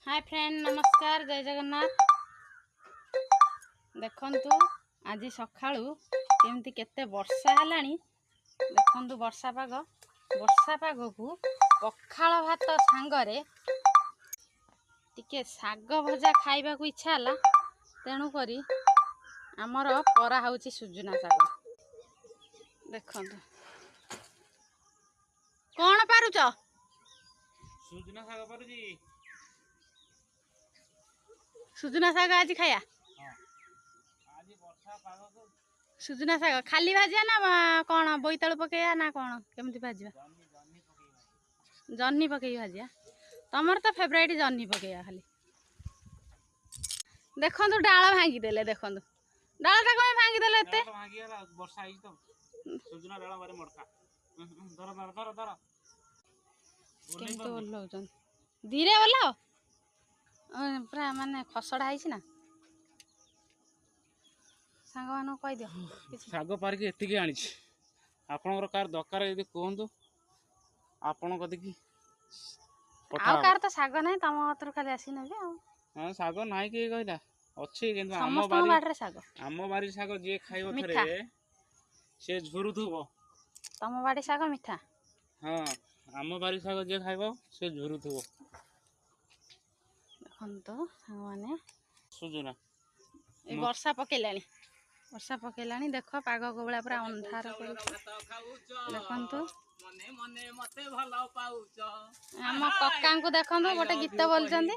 ହାଏ friend, ନମସ୍କାର, ଜୟ ଜଗନ୍ନାଥ। ଦେଖନ୍ତୁ, ଆଜି ସକାଳୁ କେମିତି କେତେ ବର୍ଷା ହେଲାଣି। ଦେଖନ୍ତୁ ବର୍ଷା ପାଗ। ବର୍ଷା ପାଗକୁ ପଖାଳ ଭାତ ସାଙ୍ଗରେ ଟିକେ ଶାଗ ଭଜା ଖାଇବାକୁ ଇଚ୍ଛା ହେଲା। ତେଣୁକରି ଆମର ପରା ହେଉଛି ସୁଜୁନା ଶାଗ। ଦେଖନ୍ତୁ, କ'ଣ ପାରୁଛ? ସୁଜୁନା ଶାଗ ପାରୁଛି। ସୁଜୁନା ଶାଗ ଆଜି ଖାଇବା। ଆଜି ବର୍ଷା ପାଗକୁ ସୁଜୁନା ଶାଗ ଖାଲି ଭାଜିବା ନା କ'ଣ ବୋଇତାଳୁ ପକେଇବା ନା କ'ଣ କେମିତି ଭାଜିବା? ଜହ୍ନି, ଜହ୍ନି ପକେଇବା। ଜହ୍ନି ପକେଇକି ଭାଜିବା। ତମର ତ ଫେବରାଇଟ୍ ଜହ୍ନି ପକେଇବା ଖାଲି। ଦେଖନ୍ତୁ, ଡାଳ ଭାଙ୍ଗିଦେଲେ। ଦେଖନ୍ତୁ, ଡାଳଟା କ'ଣ ଭାଙ୍ଗିଦେଲେ ଏତେ? ଡାଳ ଭାଙ୍ଗିଗଲା, ବର୍ଷା ହେଇଛି ତ। ସୁଜୁନା ଡାଳ ଭାରି ମଡକା। ଧର, ଧର, ଧର, ଧର। ଓହ୍ଲେଇ କେମିତି ପାରୁନି। ଓହ୍ଲଉଛନ୍ତି? ଧୀରେ ଓହ୍ଲାଅ। ପୁରା ମାନେ ଖସଡ଼ା ହେଇଛି ନା। ସାଙ୍ଗମାନଙ୍କୁ କହିଦିଅ କିଛି। ଶାଗ ପାରିକି ଏତିକି ଆଣିଛି। ଆପଣଙ୍କର କାହାର ଦରକାର ଯଦି କୁହନ୍ତୁ, ଆପଣଙ୍କ କତିକି ପଠା ଆଉ ହବ। କାହାର ତ ଶାଗ ନାହିଁ, ତମ କତିରୁ ଖାଲି ଆସିକି ନେବେ ଆଉ। ହଁ, ଶାଗ ନାହିଁ କିଏ କହିଲା? ଅଛି, କିନ୍ତୁ ଆମ ସମସ୍ତଙ୍କ ବାରି ବାଡ଼ିରେ ଶାଗ। ଆମ ବାରି ଶାଗ ଯିଏ ଖାଇବ ଥରେ, ମିଠା। ସେ ଝୁରୁଥିବ। ତମ ବାଡ଼ି ଶାଗ ମିଠା। ହଁ, ଆମ ବାରି ଶାଗ ଯିଏ ଖାଇବ ସେ ଝୁରୁଥିବ। ଦେଖନ୍ତୁ ସାଙ୍ଗମାନେ। ସୁଜୁନା। ଏଇ ବର୍ଷା ପକେଇଲାଣି, ବର୍ଷା ପକେଇଲାଣି। ଦେଖ, ପାଗ କୋଉଭଳିଆ ପୁରା ଅନ୍ଧାର କରିଛି। ଦେଖନ୍ତୁ, ଆମ କକାଙ୍କୁ ଦେଖନ୍ତୁ, ଗୋଟେ ଗୀତ ବୋଲିଛନ୍ତି।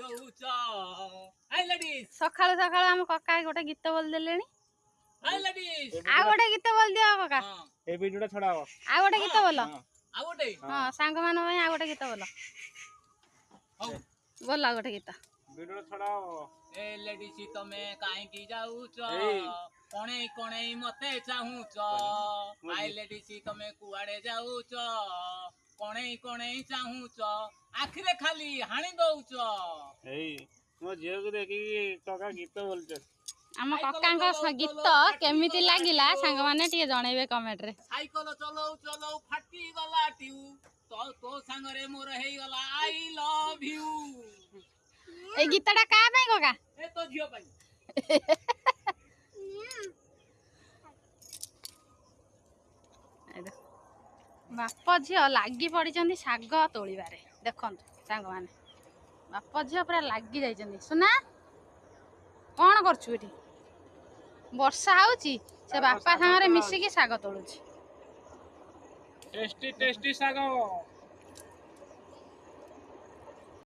ସକାଳୁ ସକାଳୁ ଆମ କକା ଗୋଟେ ଗୀତ ବୋଲିଦେଲେଣି। ଆଉ ଗୋଟେ ଗୀତ ବୋଲିଦିଅ କକା। ଏଇ ଭିଡିଓଟା ଛଡା ହବ। ଆଉ ଗୋଟେ ଗୀତ ବୋଲ। ହଁ। ହଁ, ସାଙ୍ଗମାନଙ୍କ ପାଇଁ ଆଉ ଗୋଟେ ଗୀତ ବୋଲ। ବୋଲ ଆଉ ଗୋଟେ ଗୀତ। ଭିଡିଓଟା ଛଡା ହବ। ଏ ଲେଡିସ୍, ତମେ କାହିଁକି ଯାଉଛ? ଏଇ। କଣେଇ କଣେଇ ମତେ ଚାହୁଁଛ। I ladies, ତମେ କୁଆଡେ ଯାଉଛ? କଣେଇ କଣେଇ ଚାହୁଁଛ, ଆଖିରେ ଖାଲି ହାଣି ଦଉଛ। ଏଇ ମୋ ଝିଅକୁ ଦେଖିକି କକା ଗୀତ ବୋଲୁଛନ୍ତି। ଆମ କକାଙ୍କ ଗୀତ କେମିତି ଲାଗିଲା, ସାଙ୍ଗମାନେ ଟିକେ ଜଣେଇବେ କମେଣ୍ଟରେ। ସାଇକଲ ଚଲଉ ଚଲଉ ଫାଟି ଗଲା ଟିଉ, ତ ତୋ ସାଙ୍ଗରେ ମୋର ହେଇଗଲା I love you. ଏଇ ଗୀତଟା କାହା ପାଇଁ କକା? ଏ ତୋ ଝିଅ ପାଇଁ। ଏଇ ଦେଖ, ବାପ ଝିଅ ଲାଗି ପଡ଼ିଛନ୍ତି ଶାଗ ତୋଳିବାରେ। ଦେଖନ୍ତୁ ସାଙ୍ଗମାନେ, ବାପ ଝିଅ ପୁରା ଲାଗି ଯାଇଛନ୍ତି। ସୁନା, କ'ଣ କରୁଛୁ ଏଠି? ବର୍ଷା ହଉଛି, ସେ ଶାଗ- ବାପା ଶାଗ ସାଙ୍ଗରେ ତୋଳା। ମିଶିକି ଶାଗ ତୋଳୁଛି। ଟେଷ୍ଟି ଟେଷ୍ଟି ଶାଗ।